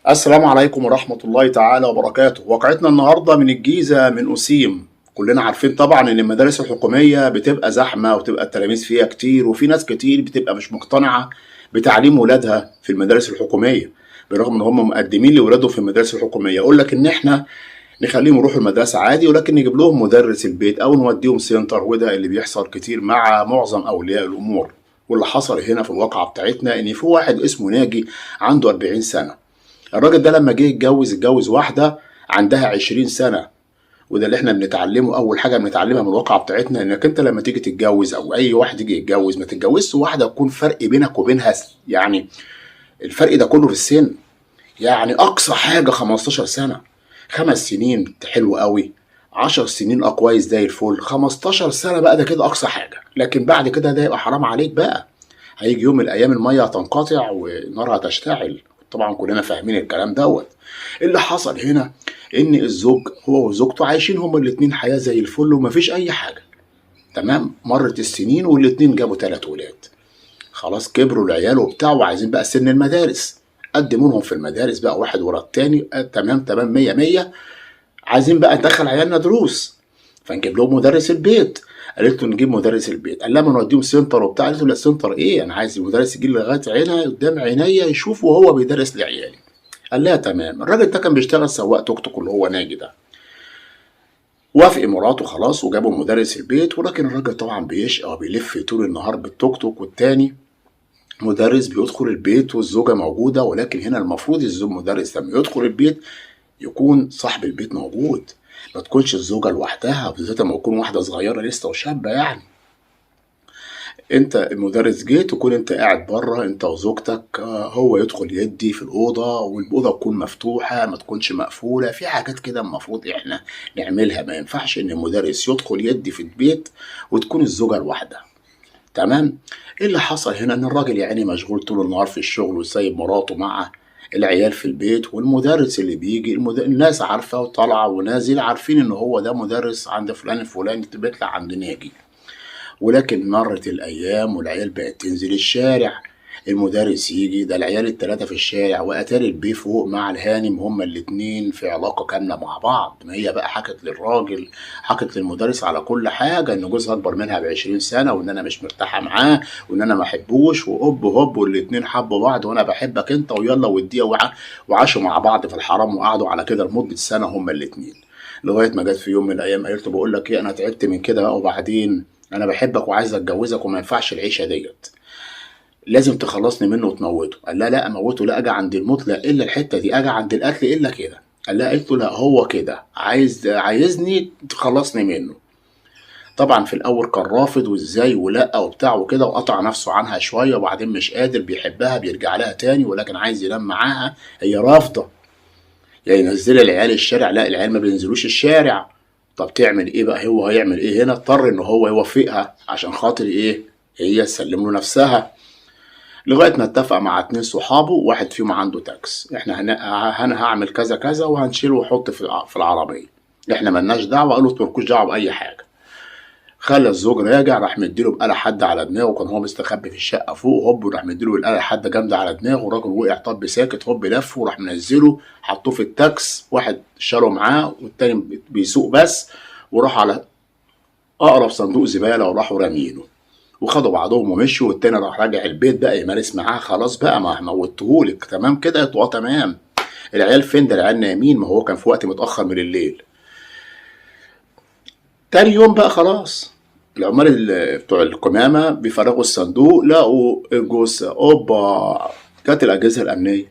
السلام عليكم ورحمة الله تعالى وبركاته. واقعتنا النهاردة من الجيزة من أسيم. كلنا عارفين طبعا إن المدارس الحكومية بتبقى زحمة وتبقى التلاميذ فيها كتير، وفي ناس كتير بتبقى مش مقتنعة بتعليم ولادها في المدارس الحكومية، بالرغم إن هم مقدمين لولادهم في المدارس الحكومية. يقول لك إن إحنا نخليهم يروحوا المدرسة عادي، ولكن نجيب لهم مدرس البيت أو نوديهم center، وده اللي بيحصل كتير مع معظم أولياء الأمور. واللي حصل هنا في الواقعة بتاعتنا إن في واحد اسمه ناجي عنده 40 سنة. الراجل ده لما جه يتجوز اتجوز واحدة عندها 20 سنة، وده اللي احنا بنتعلمه. اول حاجة بنتعلمها من الواقعة بتاعتنا انك انت لما تيجي تتجوز او اي واحد يجي يتجوز، ما تتجوزش واحدة يكون فرق بينك وبينها يعني الفرق ده كله في السن، يعني اقصى حاجة 15 سنة، 5 سنين حلو قوي، 10 سنين اه كويس زي الفل، 15 سنة بقى ده كده اقصى حاجة. لكن بعد كده ده يبقى حرام عليك بقى، هيجي يوم من الايام المية هتنقطع والنار هتشتعل. طبعا كلنا فاهمين الكلام دوت. اللي حصل هنا ان الزوج هو وزوجته عايشين هما الاتنين حياة زي الفل ومفيش اي حاجة، تمام. مرت السنين والاتنين جابوا 3 ولاد، خلاص كبروا العيال وبتاع، وعايزين بقى سن المدارس، قدموا لهم في المدارس بقى واحد ورا التاني، تمام تمام مية مية. عايزين بقى ندخل عيالنا دروس، فنجيب لهم مدرس البيت. قالت له نجيب مدرس البيت، قال لها ما نوديهم center وبتاع. قالت له لا center ايه، انا عايز المدرس يجي لي لغاية عينها قدام عينيا يشوف وهو بيدرس لعيالي. قال لها تمام. الراجل ده كان بيشتغل سواق توك توك اللي هو ناجي ده، وافق مراته خلاص وجابوا مدرس البيت. ولكن الراجل طبعا بيشقى وبيلف طول النهار بالتوك توك، والتاني مدرس بيدخل البيت والزوجة موجودة. ولكن هنا المفروض الزوج مدرس لما يدخل البيت يكون صاحب البيت موجود، ما تكونش الزوجة لوحدها، بالذات لما تكون واحدة صغيرة لسه وشابة. يعني انت المدرس جيت تكون انت قاعد بره انت وزوجتك، هو يدخل يدي في الأوضة والأوضة تكون مفتوحة ما تكونش مقفولة. في حاجات كده المفروض احنا نعملها، ما ينفعش ان المدرس يدخل يدي في البيت وتكون الزوجة لوحدها، تمام. ايه اللي حصل هنا؟ ان الراجل يعني مشغول طول النهار في الشغل وسايب مراته مع العيال في البيت، والمدرس اللي بيجي الناس عارفة وطالعة ونازل عارفين ان هو ده مدرس عند فلان الفلاني بيطلع عند ناجي. ولكن مرت الايام والعيال بقت تنزل الشارع، المدرس يجي ده العيال التلاتة في الشارع، واتاري البيه فوق مع الهانم هما الاتنين في علاقة كاملة مع بعض. ما هي بقى حكت للراجل، حكت للمدرس على كل حاجة، ان جوزها اكبر منها ب20 سنة، وان انا مش مرتاحة معاه، وان انا ما احبوش، وهوب هوب والاتنين حبوا بعض، وانا بحبك انت ويلا وديها، وعاشوا مع بعض في الحرام، وقعدوا على كده لمدة سنة هما الاتنين، لغاية ما جت في يوم من الايام قالت له بقول لك ايه، انا تعبت من كده بقى، وبعدين انا بحبك وعايز اتجوزك وما ينفعش العيشة ديت، لازم تخلصني منه وتموته. قال لها لا اموته لا، اجي عند الموت لا، الا الحتة دي، اجي عند القتل الا كده. قال لها، قالت له لا هو كده عايزني تخلصني منه. طبعا في الاول كان رافض وازاي ولا وبتاع وكده، وقطع نفسه عنها شوية، وبعدين مش قادر، بيحبها بيرجع لها تاني، ولكن عايز ينام معاها، هي رافضه. يعني نزل العيال الشارع، لا العيال ما بينزلوش الشارع. طب تعمل ايه بقى؟ هو هيعمل ايه هنا؟ اضطر ان هو يوافقها عشان خاطر ايه؟ هي تسلم له نفسها. لغاية ما اتفق مع 2 صحابه، واحد فيهم عنده تاكس، احنا انا هعمل كذا كذا وهنشيله وحط في العربية، احنا ملناش دعوه. قالوا مالكوش دعوه باي حاجة. خلى الزوج راجع، راح مديله بقلة حادة على دماغه، كان هو مستخبي في الشقة فوق، هوب وراح مديله بالقلة حادة جامدة على دماغه، والراجل وقع طب ساكت، هوب لف وراح منزله حطوه في التاكس، واحد شاله معاه والتاني بيسوق بس، وراح على اقرب صندوق زبالة وراحوا رامينه وخدوا بعضهم ومشوا. والتاني راح راجع البيت بقى يمارس معاه، خلاص بقى ما موتهولك، تمام كده، اه تمام. العيال فين؟ ده العيال نايمين، ما هو كان في وقت متاخر من الليل. تاني يوم بقى خلاص العمال بتوع القمامة بيفرغوا الصندوق، لقوا الجثة، اوبا، جت الأجهزة الأمنية،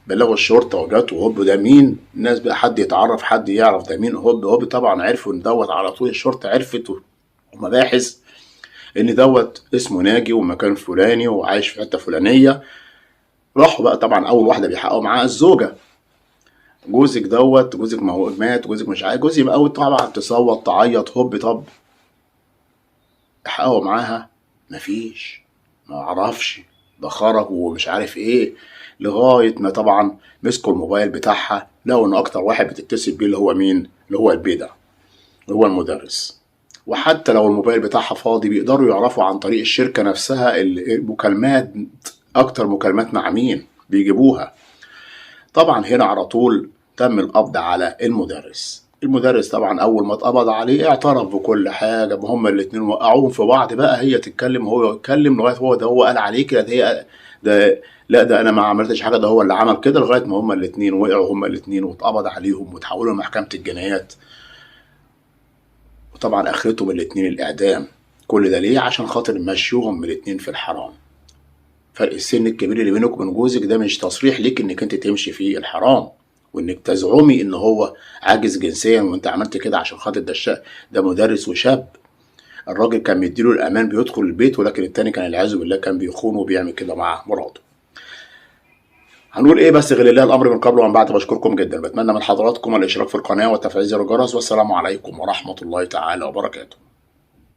بلغوا الشرطة وجت، وهوب ده مين؟ الناس بقى حد يتعرف، حد يعرف ده مين؟ هوب هوب طبعا عرفوا ان دوت على طول، الشرطة عرفت ومباحث ان دوت اسمه ناجي ومكان فلاني وعايش في حتة فلانية. راحوا بقى طبعا أول واحدة بيحققوا معاها الزوجة، جوزك دوت، جوزك ما هو مات، جوزك مش عايز، جوزي بقى طبعا تصوت تعيط، هوب طب حققوا معاها، مفيش، ما عرفش، ده خرج ومش عارف ايه، لغاية ما طبعا مسكوا الموبايل بتاعها، لقوا ان اكتر واحد بتتصل بيه اللي هو مين؟ اللي هو البيدع، اللي هو المدرس. وحتى لو الموبايل بتاعها فاضي بيقدروا يعرفوا عن طريق الشركة نفسها المكالمات، اكتر مكالمات مع مين بيجيبوها. طبعا هنا على طول تم القبض على المدرس. المدرس طبعا اول ما اتقبض عليه اعترف بكل حاجة، هما الاتنين وقعوهم في بعض بقى، هي تتكلم وهو يتكلم، لغاية هو ده هو قال عليه كده، ده هي ده لا ده انا ما عملتش حاجة، ده هو اللي عمل كده، لغاية ما هما الاتنين وقعوا هما الاتنين واتقبض عليهم وتحولوا لمحكمة الجنايات. وطبعا اخرتهم الاتنين الاعدام. كل ده ليه؟ عشان خاطر مشوهم الاتنين في الحرام. فرق السن الكبير اللي بينك وبين جوزك ده مش تصريح ليك انك انت تمشي في الحرام، وانك تزعمي ان هو عاجز جنسيا وانت عملت كده عشان خاطر ده ده مدرس وشاب. الراجل كان مديله الامان بيدخل البيت، ولكن التاني كان العياذ بالله كان بيخونه وبيعمل كده مع مراته. هنقول ايه بس غير الله الامر من قبل ومن بعد. بشكركم جدا، بتمنى من حضراتكم الاشتراك في القناة وتفعيل زر الجرس، والسلام عليكم ورحمة الله تعالى وبركاته.